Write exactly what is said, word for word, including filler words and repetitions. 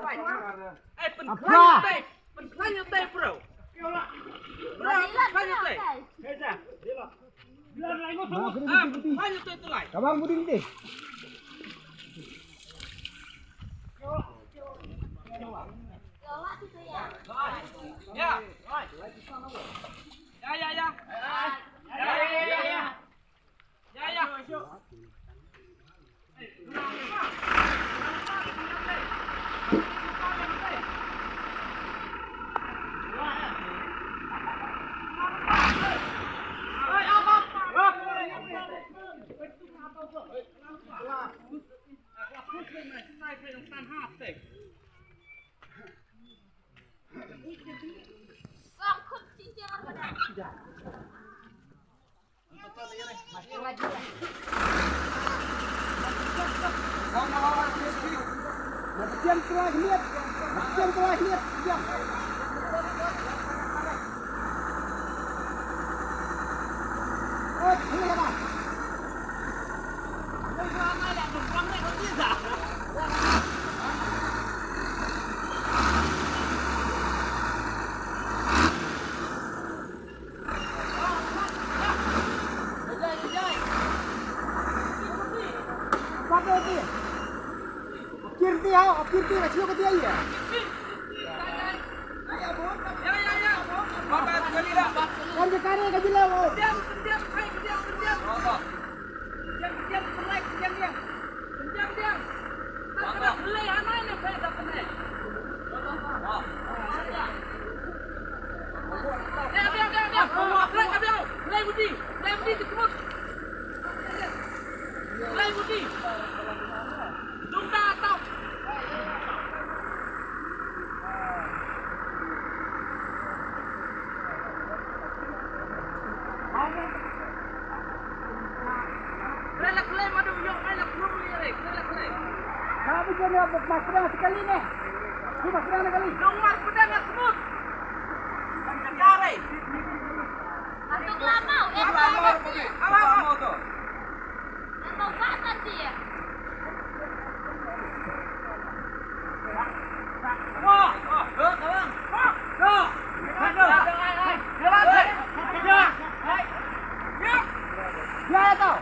Ai, pynkhlaiñ ïa tei, pynkhlaiñ ïa tei, bro. Bro, pynkhlaiñ ïa tei. Ah, pynkhlaiñ ïa tei, tulai. Ka bang buding tei. Ya. Ya, ya, ya. Ya, ya, ya, ya. Ya, ya. Kirti, ha, kirti, la shu ka dia. Kan ka kare ka jila, oh. Sa bu jone ba mas pedang sekali ne. Bu mas pedang sekali. Dong mas pedang nak semut. Kan kare. Atuk lama, eh, lama, lama tu. Lama pasan dia. Wah, wah, wah, wah. Wah. Wah. Ya, ya, tau.